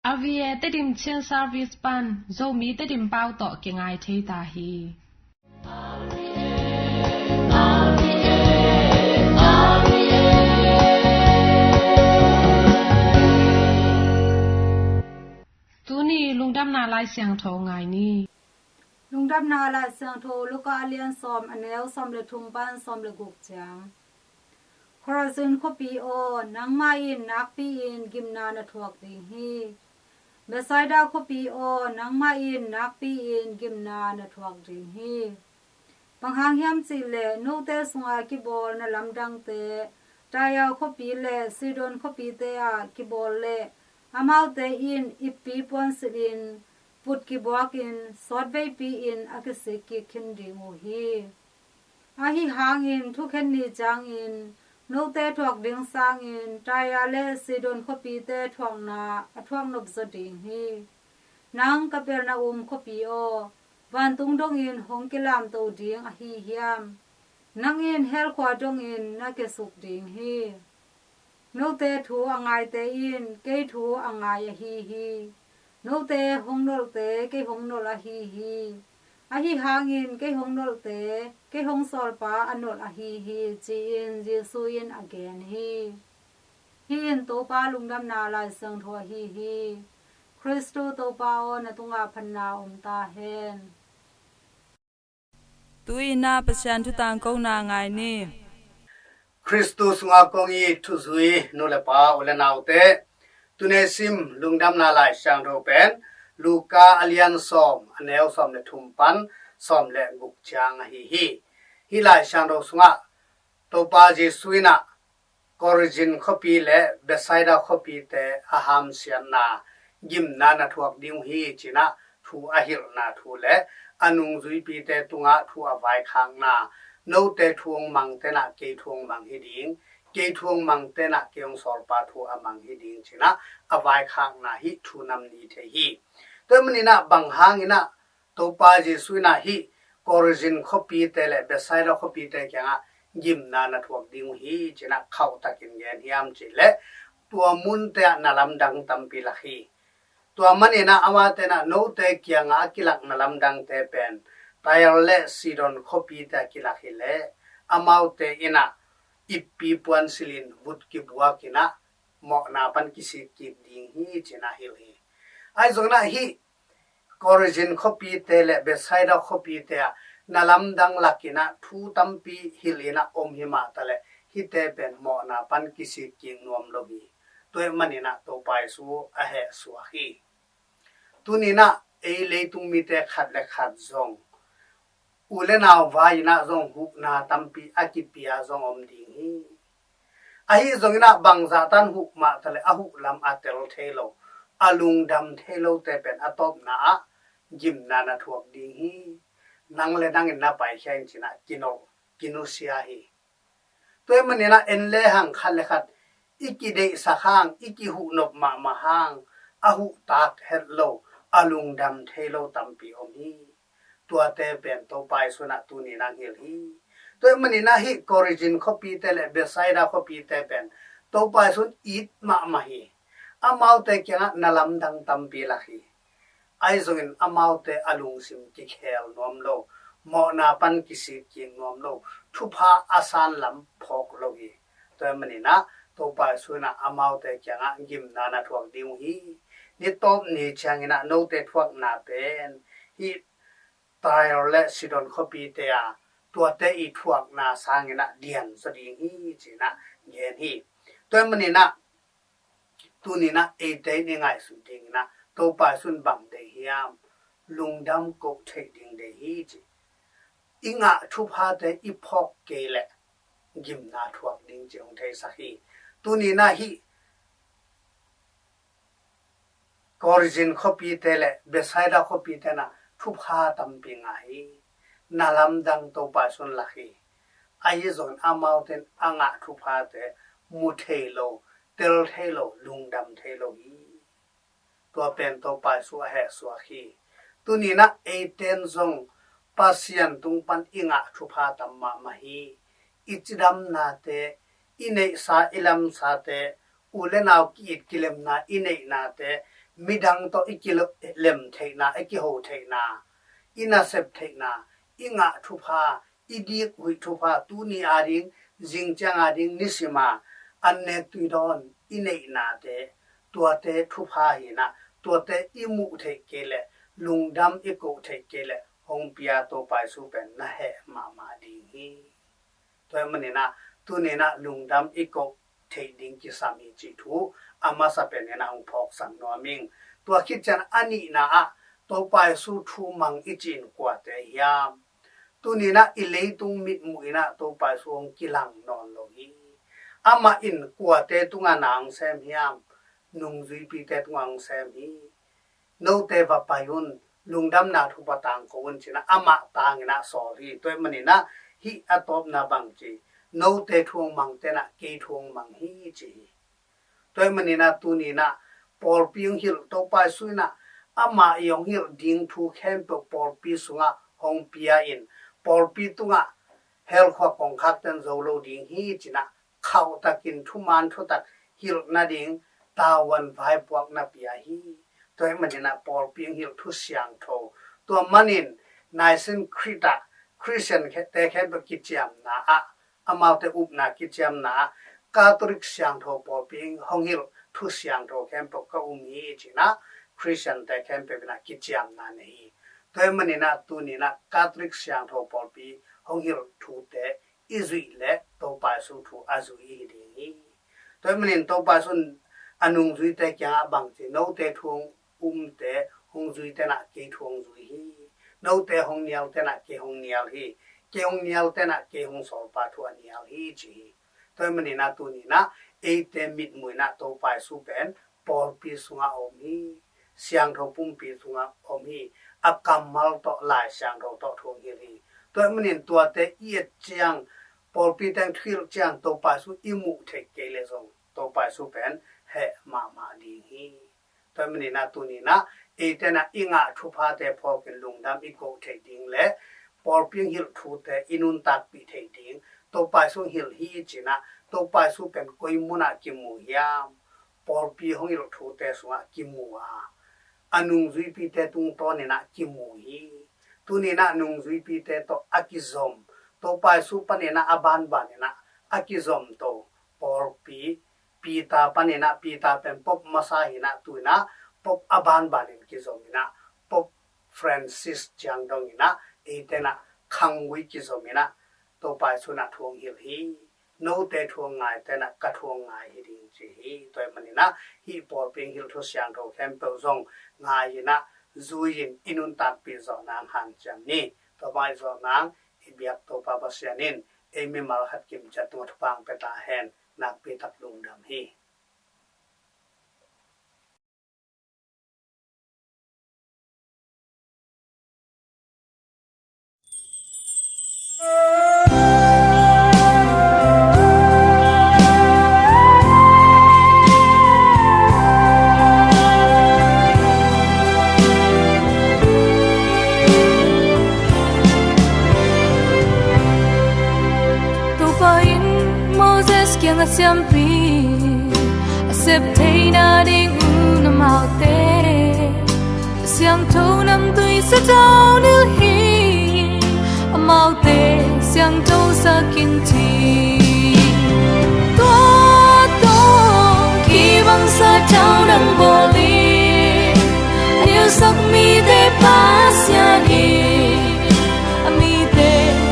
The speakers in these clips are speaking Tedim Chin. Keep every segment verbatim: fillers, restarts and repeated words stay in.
R V A Tedim Chin Service pan Zomi Tedim pau tawh kingai thei ta hi. Tuni lungdamna Lai Siangtho ngai ni. Lungdamna Lai Siangtho Luka a lian sawm, a neu sawm le thum pan sawm le guk ciang. Khorazin khuapi aw, nangmah in nakpi-in gimna na thuak ding hi. Bethsaida khuapi aw, nangmah in nakpi-in gimna na thuak ding hi. Bang hang hiam cih leh note sunga kibawl na lamdangte Tyre khuapi le Sidon khuapite ah kibawl leh amaute in ippi puansilhin vut kibuakin sawtveipi-in a kisik kik khin ding uh hi. Ahi hangin thukhen ni ciangin note thuak ding sangin Tyre le Sidon khuapite thuakna a thuak nop zaw ding hi. Nang Kapernaum khuapi aw, vantung dongin hong kilamto ding ahi hiam? Nang in hell khua dongin na kiasuk ding hi. Note thu a ngaite in kei thu a ngai ahi hi. Note hong nolhte kei hong nolh ahi hi. Ahi hangin kei hong nolhte kei hong sawlpa a nolh ahi hi, ci-in Jesu in a gen hi. Hih in Topa lungdamna Lai Siangtho ahi hi. Khristu Topa aw, na tungah phatna om ta hen. Tu-in ah Pasian thu tangkona ngai ni. Khristu sungah kong it thuzui nu le pa, u le naute, tuni sim lungdamna Lai Siangtho pen Luka a lian sawm, a neu sawm le thum pan sawm le guk ciang ahi hi. Hih Lai Siangtho sungah Topa Jesu in ah Korazin khuapi le Bethsaida khuapite a hamsiatna, gimna na thuak ding uh hi, ci-in ah thu a hilhna thu le a nungzuipite tungah thu a vaikhakna, note thu hong mangte in ah kei thu hong mang hi ding, kei thu hong mangte in ah kei hong sawlpa thu a mang hi ding, ci-in ah a vaikhakna hih thu nam ni thei hi. Tua ahih manin ah bang hangin ah Topa Jesu in ah hih Korazin khuapite le Bethsaida khuapite kiangah gimna na thuak ding uh hi, ci-in ah khauhtakin gen hiam cih leh tua munte ah na lamdang tampi lak hi. Tua manin ah amate in ah note kiangah a kilak na lamdangte pen Tyre le Sidon khuapite ah kilak hi leh amaute in ah ippi puansilhin vut kibuakin ah mawhna pan kisik kik ding hi, ci-in ah hilh hi. Ahi zongin ah hih Korazin khuapite le Bethsaida khuapite ah na lamdang lakin ah thu tampi hilhin ah om hi mah taleh hihte pen mawhna pan kisik kik nuam lo hi. Tua ahih manin ah Topa Jesu a hehsuak hi. Tuni-in ah ei leitung mite khat le khat zong u le nau vai-in ah zong huhna tampi a kipia zong om ding hi. Ahi zongin ah bangzah tan huh mah taleh a huh lam a tel thei lo, a lungdam thei lote pen a tawpna ah gimna na thuak ding hi. Nang le nang in na paikhia in, ci-in ah kinolh, kinusia hi. Tua ahih manin ah en le hang khat le khat i kideihsak hang, i kihuhnop mahmah hang, a huh tak het lo, a lungdam thei lo tampi om hi. Tuate pen Topa Jesu in ah tuni-in ah hilh hi. Tua ahih manin ah hih Korazin khuapite le Bethsaida khuapite pen Topa Jesu in it mahmah hi. Amaute kiangah na lamdang tampi lak hi. Ahi zongin amaute a lungsim kikhel nuam lo, mawhna pan kisik kik nuam lo, thupha a san lam phawk lo hi. Tua ahih manin ah Topa Jesu in ah amaute kiangah gimna na thuak ding uh hi. Ni tawp ni ciangin ah note thuakna pen hih Tyre le Sidon khuapite ah tuate i thuakna sangin ah lian zaw ding hi, ci-in ah gen hi. Tua ahih manin ah tuni-in ah eite in i ngaihsut dingin ah Topa Jesu in bang deih hiam? Lungdam koh theih ding deih hi, ci. I ngah thuphate i phawk kei leh gimna thuak ding ci hong theisak hi. Tuni-in ah hih Korazin khuapite le Bethsaida khuapite in ah thupha tampi ngah hi. Na lamdang Topa Jesu in lak hi. Ahi zongin amaute in a ngah thuphate mu thei lo, tel thei lo, lungdam thei lo hi. Tua pen Topa Jesu a hehsuak hi. Tuni-in ah eite in zong Pasian tung pan i ngah thupha tam mahmah hi. I cidamnate, i neihsa i lamsate, u le nau ki-it kilemna i neihnate, midang tawh i kilem theihna, i kiho theihna, i nasep theihna, i ngah thupha, i dik huih thupha, tuni ading, zingciang ading, nisima an nek tui dawn i neihnate, tuate thupha hi-in ah, tuate i muh theih kei leh, lungdam i koh theih kei leh, hong pia Topa Jesu pen na heh mahmah ding hi. Tua ahih manin ah, tuni-in ah lungdam i koh theih ding kisam hi cih thu a masa penin ah hong phawksak nuam ing. Tua khit ciang a nihna ah, Topa Jesu thu mang i cih in kuate hiam? Tuni-in ah i leitung mitmuh in ah Topa Jesu hong kilang nawn lo hi. Amah in kuate tungah na hong sem hiam? Nungzuipite tungah hong sem hi. Note va pai un, lungdamna thupha tangko un, ci-in ah amah tangin ah sawl hi. Tua ahih manin ah hih a tawpna bang ci, note thu hong mangte'n ah kei thu hong mang hi, ci hi. Tua ahih manin ah tuni-in ah pawlpi hong hilh, Topa Jesu in ah amah i hong hilh ding thu khempeuh pawlpi sungah hong pia in, pawlpi tungah helkhua kongkhakte'n zo lo ding hi, ci-in ah khauhtakin thuman thutak hilh nading tavuan vaipuakna pia hi. Tua ahih manin ah pawlpi hong hilh thu siangtho, tua manin Nicene Creed ah Khristiante khempeuh kiciamna ah, amaute upna kiciamna ah, Catholic siangtho pawlpi hong hilh thu siangtho khempeuh ka um hi, ci-in ah Khristiante khempeuh in ah kiciamna nei hi. Tua ahih manin ah tuni-in ah Catholic siangtho pawlpi hong hilh thute i zuih leh Topa Jesu thu a zui hi ding hi. Tua ahih manin Topa Jesu in a nungzuite kiangah bang ci, note thu hong umte, hong zuite'n ah kei thu hong zui hi. Note hong nialte'n ah kei hong nial hi. Kei hong nialte'n ah kei hong sawlpa thu a nial hi, ci hi. Tua ahih manin ah tuni-in ah eite mitmuh in ah Topa Jesu pen pawlpi sungah a om hi. Siangtho pumpi sungah a om hi. A kammal tawh, Lai Siangtho tawh thu hong hilh hi. Tua ahih manin tuate i et ciang, pawlpite'n thu hilh ciang, Topa Jesu i muh theih kei leh zong, Topa Jesu pen heh mahmah ding hi. Tua ahih manin ah tuni-in ah eite'n ah i ngah thuphate phawkin lungdam i koh theih ding leh, pawlpi hong hilh thute i nuntakpih theih ding, Topa Jesu hong hilh hi, ci-in ah, Topa Jesu pen koi mun ah kimu hiam? Pawlpi hong hilh thute sungah kimu a, a nungzuipite tungtawnin ah kimu hi. Tuni-in ah nungzuipite tawh a kizom, Topa Jesu panin ah a banbanin ah a kizomto pawlpi, Peter panin ah, Peter pen Pope masa hi-in ah, tu-in ah Pope a banbanin kizom in ah, Pope Francis ciang dongin ah eite'n ah khanggui kizom in ah, Topa Jesu in ah thu hong hilh hi. Note thu hong ngaite'n ah ka thu hong ngai hi ding, ci hi. Tua ahih manin ah hih pawlpi hong hilh thu siangtho khempeuh zong ngai-in ah, zui-in i nuntakpih zawh nang hanciam ni. Tua bang i zawh nang i biak Topa Pasian in ei mimal khat kim ciat tungah thupha hong pia ta hen. Nakpi tak lungdam hi. Topa in Moses kiangah siampi a sep theihna ding un amaute siangtho namtui satau nilh hi. Amaute siangtho sak in ci. Tua tawh kibang satau nang bawl in, a niusak mite Pasian in a mite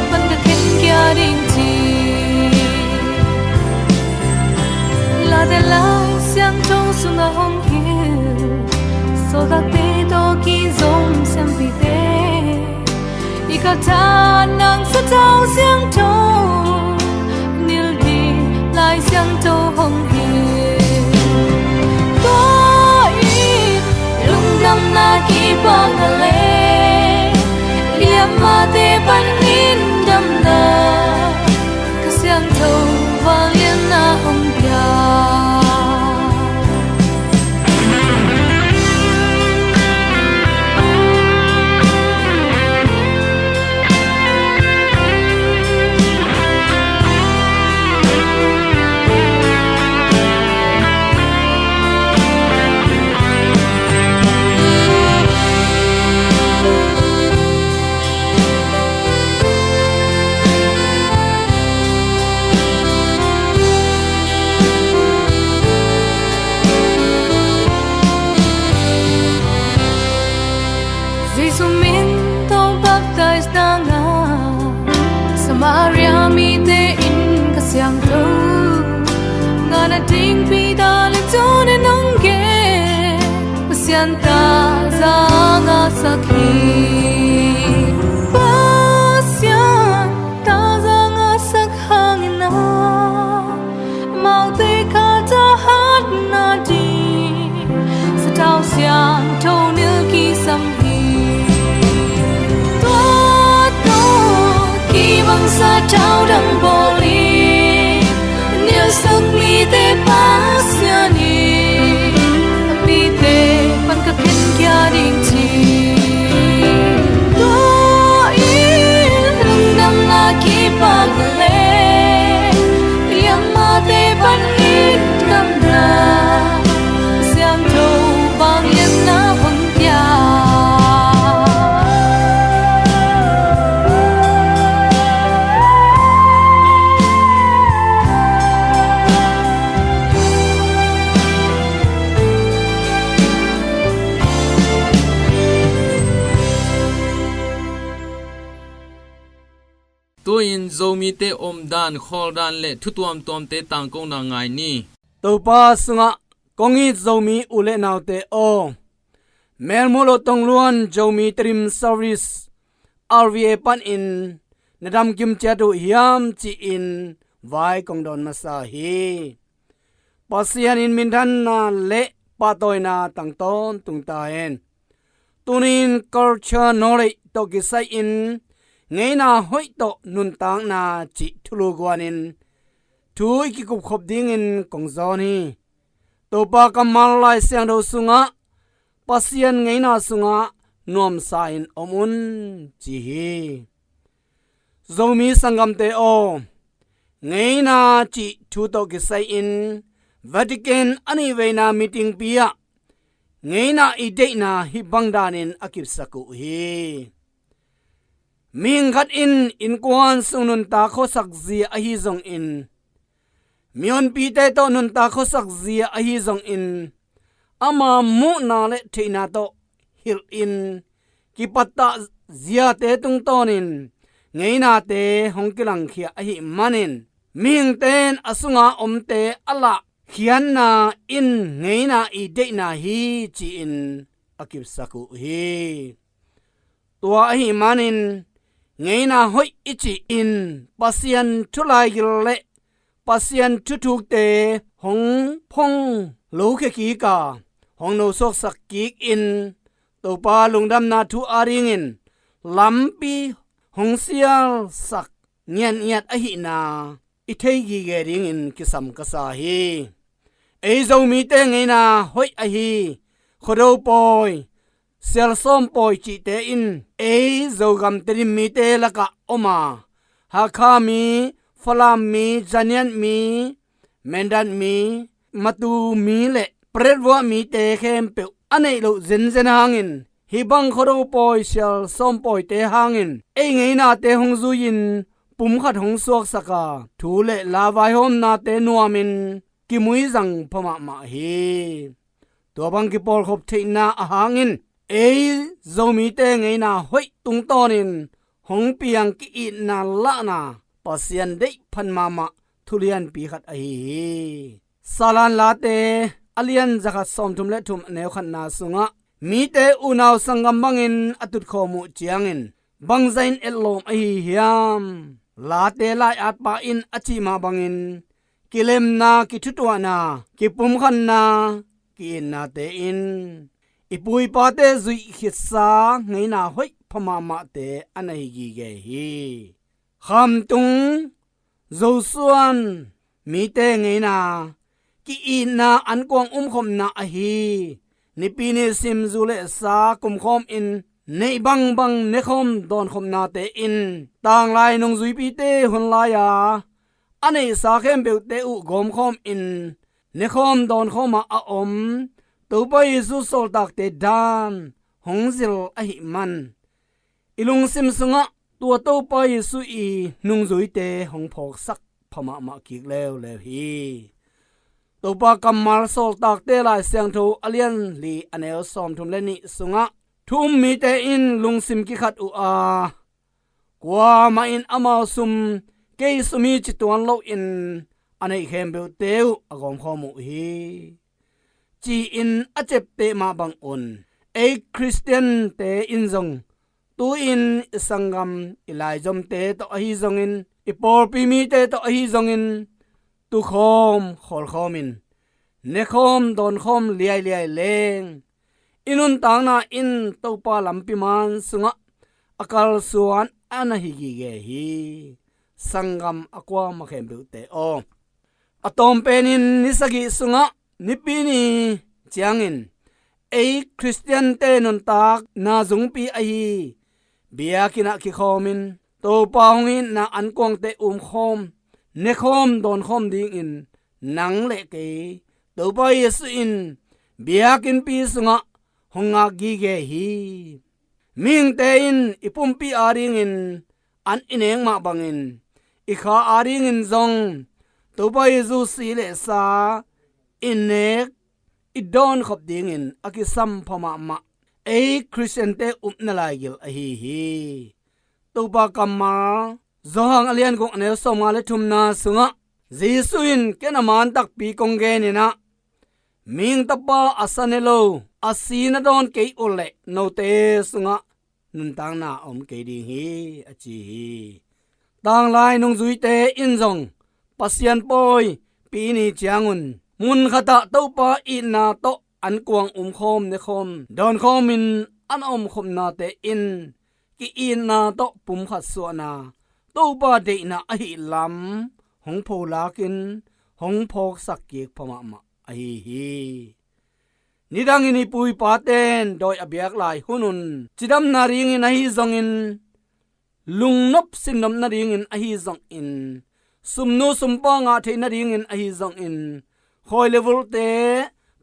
pan ka khen kia ding ci. Late Lai Siangtho sungah hong hilh sawltakte tawh kizom siampite, i kaltan nang satau siangtho nilh ding Lai Siangtho hong hilh. Tua in lungdamna kipakna le liamate panin damna, Kha Siangtho vangliatna hong pia. Baptize na ngah Samaria mite in Kha Siangtho ngah nading Peter le John in hong gen. Pasian thaza ngahsak hi. Pasian thaza ngahsak hangin ah amaute kha thahat nading sathau siangtho nilh kisam hi. Tua tawh kibang sathau dang bawl in nilhsak mite Pasian in a mite pan kha khen kia ding ci. Tua in lungdamna kipak le liamate pan in kamna siangtho vangliatna hong pia. Tu-in Zomite omdan, khawldan le thu tuamtuamte tangkona ngai ni. Topa sungah kong it Zomi u le naute aw, Melmuh lo tongluan Zomi Tedim Service R V A panin na damkim ciat uh hiam ci-in vai kong dawn masa hi. Pasian in minthanna le pahtawina tang tawntung ta hen. Tuni-in culture knowledge tawh kisai-in ngeina hoih tawh nuntakna cih thulu guanin thu i kikupkhop dingin kong zawn hi. Topa kammal Lai Siangtho sungah Pasian ngeina sungah nuamsa-in om un ci hi. Zomi sanggamte aw, ngeina cih thu tawh kisai-in Vatican a nihveina meetingpi ah ngeina i deihna hih bang danin a kipsak uh hi. Mihing khat in innkuan sung nuntak khuasak zia ahi zongin, mihonpite tawh nuntak khuasak zia ahi zongin, ama muhna le theihna tawh hilhin kipattah ziate tungtawnin ngeinate hong kilangkhia ahih manin, mihingte in a sunga omte a lahkhiatna in ngeina i deihna hi ci-in a kipsak uh hi. Tua ahih manin ngeina hoih i cih in Pasian thu laigil le Pasian thuthukte hong phong lokhia kik a, hong nosuaksak kik in Topa lungdamna thu adingin lampi hong sialsak ngiatngiat ahihna i thei gige dingin kisam ka sa hi. Ei Zomite ngeina hoih ahi Khuado pawi, Sialsawm pawi cihte in ei Zogam Tedim mite lakah om a, Hakha mi, Falam mi, Zaniat mi, Mendat mi, Matu mi le Paletwa mite khempeuh a neih loh zenzen hangin, hih bang Khuado pawi, Sialsawm pawite hangin ei ngeinate hong zui-in pumkhat hong suaksak a, thu le la vaihawmnate nuamin kimuizang pha mahmah hi. Tua bang kipawlkhop theihna a hangin ei Zomite ngeina hoih tungtawnin hong piang ki-itna lahna Pasian deih phan mahmah thulianpi khat ahi hi. Salan Late a lian zakhat sawmthum le thum a neu khatna sungah mite unau sanggam bangin a tutkhawm uh ciangin bangzah in etlawm ahi hiam? Late lai-atpa in a cih mah bangin kilemna, kithutuahna, kipumkhatna, ki-itnate in i pu i pate zuih khitsa ngeina hoih pha mahmahte a na hi gige hi. Khamtung Zosuan mite ngeina ki-itna ankuang umkhopna ahi Nipi nisim zu le sa kumkhawm in neih bangbang nekhawm dawnkhopnate in tanglai nungzuipite hun lai-a a neihsa khempeuhte uh gawmkhawm in nekhawm dawnkhawm ah a om Topa Jesu sawltakte dan hong zil ahih man i lungsim sungah tua Topa Jesu i nungzuite hong phawksak pha mahmah kik leuleu hi. Topa kammal Sawltakte Lai Siangtho a lian li a neu sawmthum le nih sungah Thu um mite in lungsim kikhat uh a, kuamah in amau sum kei sum hi ci tuan loin a neih khempeuhte uh a gawmkhawm uh hi, ci-in a ciapteh mah bangun, ei Khristiante in zong tu-in i sanggam, i laizomte tawh ahi zongin, i pawlpi mite tawh ahi zongin, tukhawm khawlkhawmin, nekhawm dawnkhawm liailiai leng, i nuntakna in Topa lampi man sungah a kalsuan a na hi gige hi. Sanggam a kuamah khempeuhte aw, a tawm penin ni sagih sungah Nipi ni ciangin ei Khristiante nuntakna zungpi ahi biakinn ah kikhawmin, Topa hong itna ankuangte umkhawm, nekhawm dawnkhawm dingin nang le kei Topa Jesuh in biakinnpi sungah hong ngak gige hi. Mihingte in i pumpi adingin an i nek mah bangin, i kha adingin zong Topa Jesuh si le sa i nek, i dawnkhop dingin a kisam pha mahmah ei Khristiante upna laigil ahi hi. Topa kammal, Johan a lian guk a neu sawmnga le thumna sungah, Jesuh in, ken a man takpi kong genin ah, mihing Tapa a sa ne lo, a si na dawn kei uh leh note sungah nuntakna a om kei ding hi, a ci hi. Tanglai nungzuite in zong Pasian pawi Pi ni ciangun mun khatah Topa itna tawh ankuang umkhawm, nekhawm dawnkhawmin an a omkhopnate in ki-itna tawh pumkhat suahna, Topa deihna ahi lam hong pholakin hong phawksak kik pha mahmah ahi hi. Nidangin i pu i paten dawi a biak lai hunun cidamna dingin ahi zongin, lungnop sinnop nadingin ahi zongin, sumnu sumpa ngah theih nadingin ahi zongin, khawi le vulte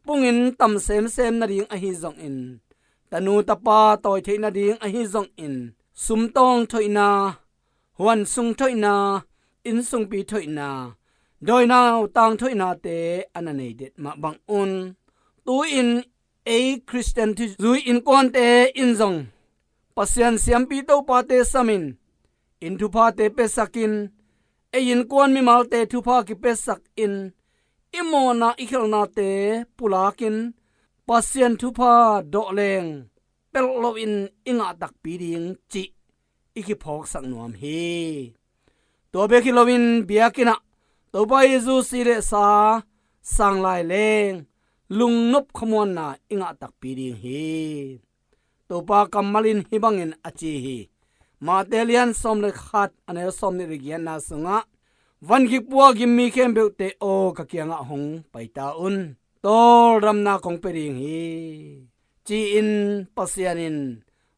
pungin tam semsem nading ahi zongin, tanu tapa tawi theih nading ahi zongin, sumtawng thoihna, huansung thoihna, innsungpi thoihna, dawinau tang thoihnate a na nei det mah bangun, tu-in ei Khristian thuzui innkuante in zong Pasian siampi topate samin, inn thuphate piasakin, ei innkuan mimalte thupha kipiasakin, i mawhna i khelhnate pulakin, Pasian thupha dawh leng pelh loin i ngah takpi ding cih i kiphawksak nuam hi. Tua bek hi loin biakinn ah Topa Jesuh si le sa sang lai leng lungnop khamuanna i ngah takpi ding hi. Topa kammal in hih bangin a ci hi. Mate lian sawm le khat a neu sawmnih le giatna sungah, van gik pua gimmi khempeuhte aw, ka kiangah hong pai ta un, tawldamna kong pia ding hi, ci-in Pasian in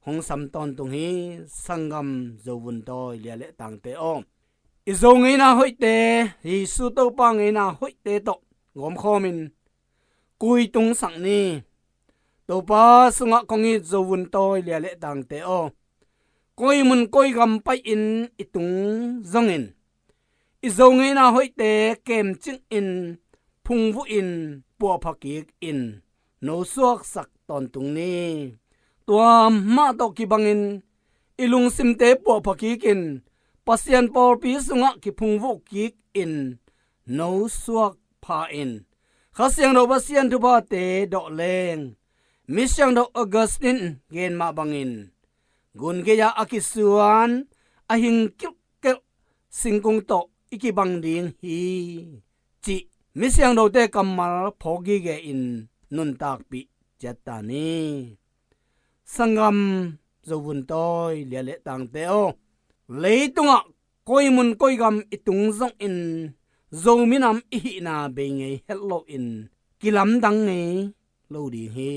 hong sam tawntung hi. Sanggam Zovun tawi lia le tangte aw, i Zo ngeina hoihte, Jesuh Topa ngeina hoihte tawh gawmkhawmin kuitungsak ni. Topa sungah kong it Zovun tawi lia le tangte aw, koi mun koi gam pai-in i tung zongin, i Zo ngeina hoihte kemcingin, phungvuhin, puahpha kikin nosuaksak tawntung ni. Tua mah tawh kibangin i lungsimte puahpha kikin, Pasian pawlpi sungah kiphungvuh kikin nosuak pha-in, Kha Siangtho Pasian thuphate dawh leng, Misiangtho Augustine gen mah bangin, gun gei-ah a kisuan a hing kilhkelh singkung tawh i kibang ding hi, cih Misiangthote kammal phawk gige-in nuntakpih ciat ta ni. Sanggam Zovun tawi lia le tangte aw, leitungah koi mun koi gam i tung zongin, Zo minam i hihna bei ngei het loin kilamdang ngei lo ding hi.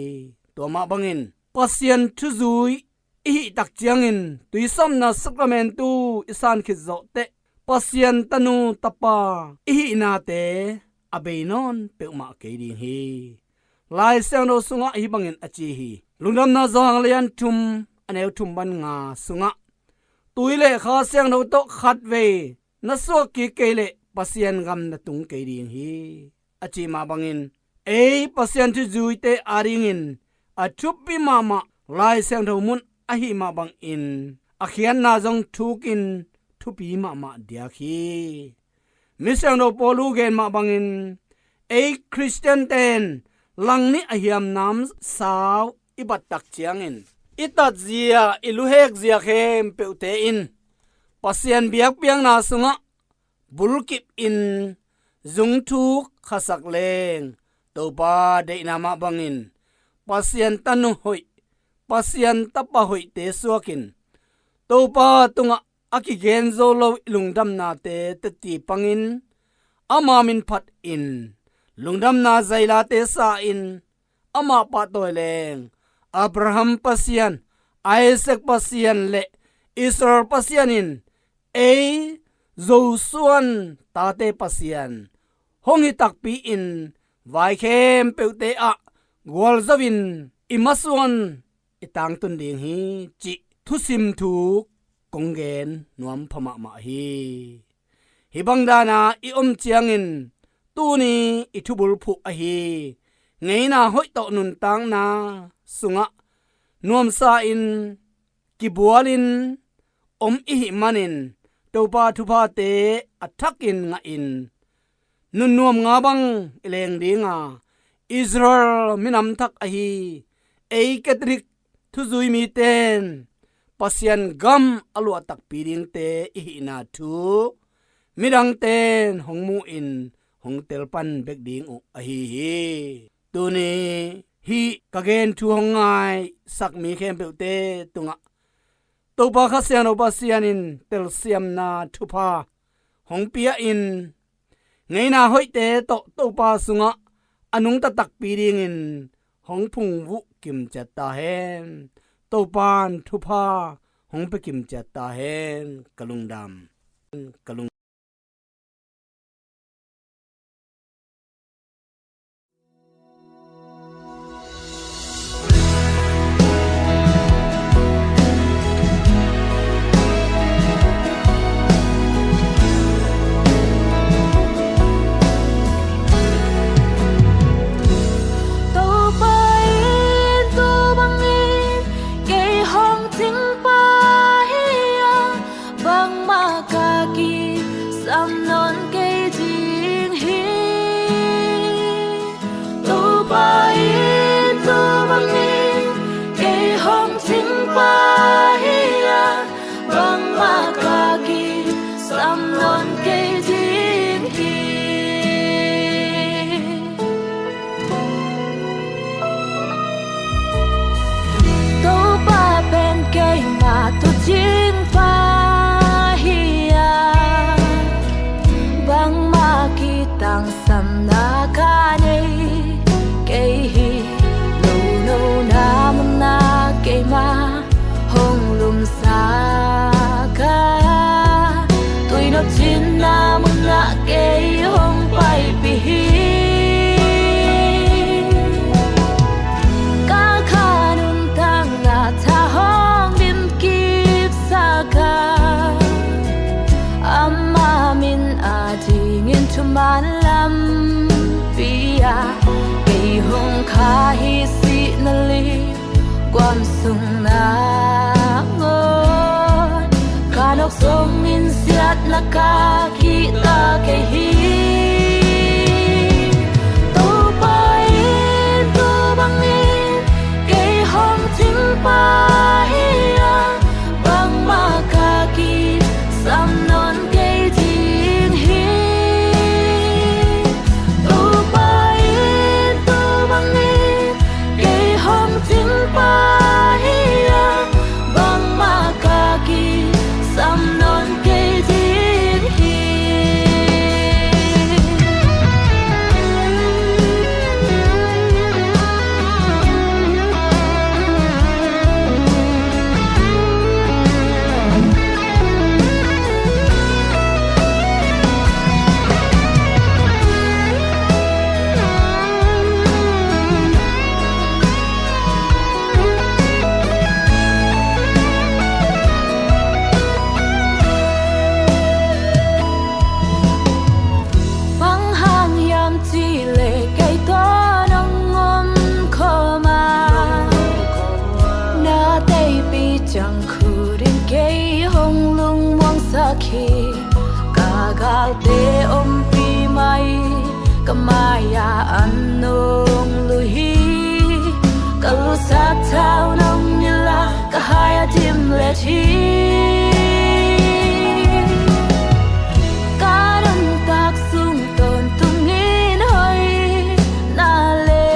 Tua mah bangin Pasian thuzui i hih tak ciangin tuisawpna sakramentu i san khit zawh teh Pasian tanu tapa i hihnate a bei nawn peuhmah kei ding hi. Lai Siangtho sungah hih bangin a ci hi. Lungdamna Johan lian thum a neu thum pan nga sungah, tui le Kha Siangtho tawh khatvei na suak kik kei leh Pasian gam na tung kei ding hi, a cih mah bangin, ei Pasian thuzuite adingin a thupi mahmah Lai Siangtho mun ahih mah bangin a khiatna zong thukin thupi mahmah diak hi. Mi siangtho Paul uh gen mah bangin ei Khristian ten langnih a hiam namsau i bat tak ciangin i tatzia, i luhekzia khempeuhte in Pasian biakpiakna sungah bulkip in zungthuk khasak leng, Topa deihna mah bangin Pasian tanu hoih, Pasian tapa hoihte suakin Topa tungah a kigen zo lo i lungdamnate teti pangin ama min phatin lungdamna zailate sa-in amah pahtawi leng Abraham Pasian, Isaac Pasian le Israel Pasian in ei Zosuan tate Pasian hong hi takpi-in vai khempeuhte ah gualzo-in i masuan i tangtun ding hi cih thusim thu kong gen nuam pha mahmah hi. Hih bang dana i om ciangin tuni i thubulphuh ahi ngeina hoih tawh nuntakna sungah nuamsa-in kibualin om i hih manin Topa thuphate a thakin ngahin nunnuam nga bang i leng dinga, Israel minam thak ahi ei Catholic thuzui miten Pasian gam a luah takpi dingte i hihna thu midangten hong mu-in hong telpan bek ding uh ahi hi. Tuni hih ka gen thu hong ngaisak mi khempeuhte tungah Topa Kha Siangtho Pasian in telsiamna thupha hong pia-in ngeina hoihte tawh Topa sungah a nungta takpi dingin hong phungvuh kimciat ta hen. Topan thupha hong pia kimciat ta hen. Ka lungdam. Ka lung Topa in tu bangin kei hong cingpa hi a, bangmah ka kisam nawn kei ding hi. Topa in tu bangin kei hong cingpa hi a, bangmah ka kisam nawn kei ding hi. Topa pen keima tuucingpa hi a, bangmah kitangsamna ka nei kei hi. Nununa munah keima hong lumsak a, tuinop cinna munah kei hong paipih hi. Ka kha nuntakna tha hong dimkipsak a, ama min adingin thuman lampi ah kei hong kha hi. Sihna li guam sung nangawn ka nawk sungin siatna ka kihta kei hi. Topa in tu bangin kei hong cingpa hi a, bangmah ka kisam nawn kei ding hi. Topa in tu bangin kei hong cingpa hi a, bangmah ka kisam nawn kei ding hi. Khi ka galte ompih mah hi, ka mai-ah an nung lui hi. Ka lusak thau nong nilh a, ka hai a dimlet hi. Ka nuntak sung tawntungin hoihna le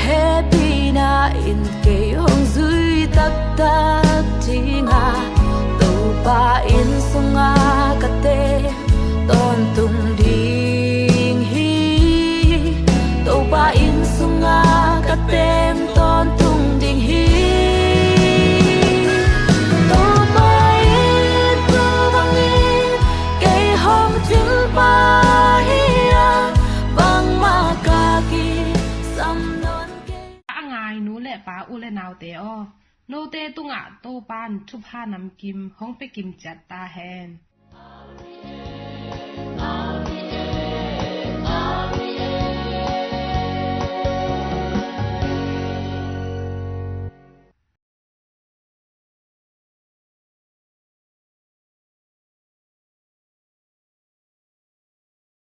hehpihna in kei hong zui taktak ding a, Topa inn sungah ka teng tawntung ding hi. Topa inn sungah ka teng tawntung ding hi. Topa in tua bangin kei hong thilpha hi a, bangmah ka kisam nawn kei. A ngai nu le pa, u le naute aw, note tungah Topa in thupha namkim hong pia kim ciat ta hen.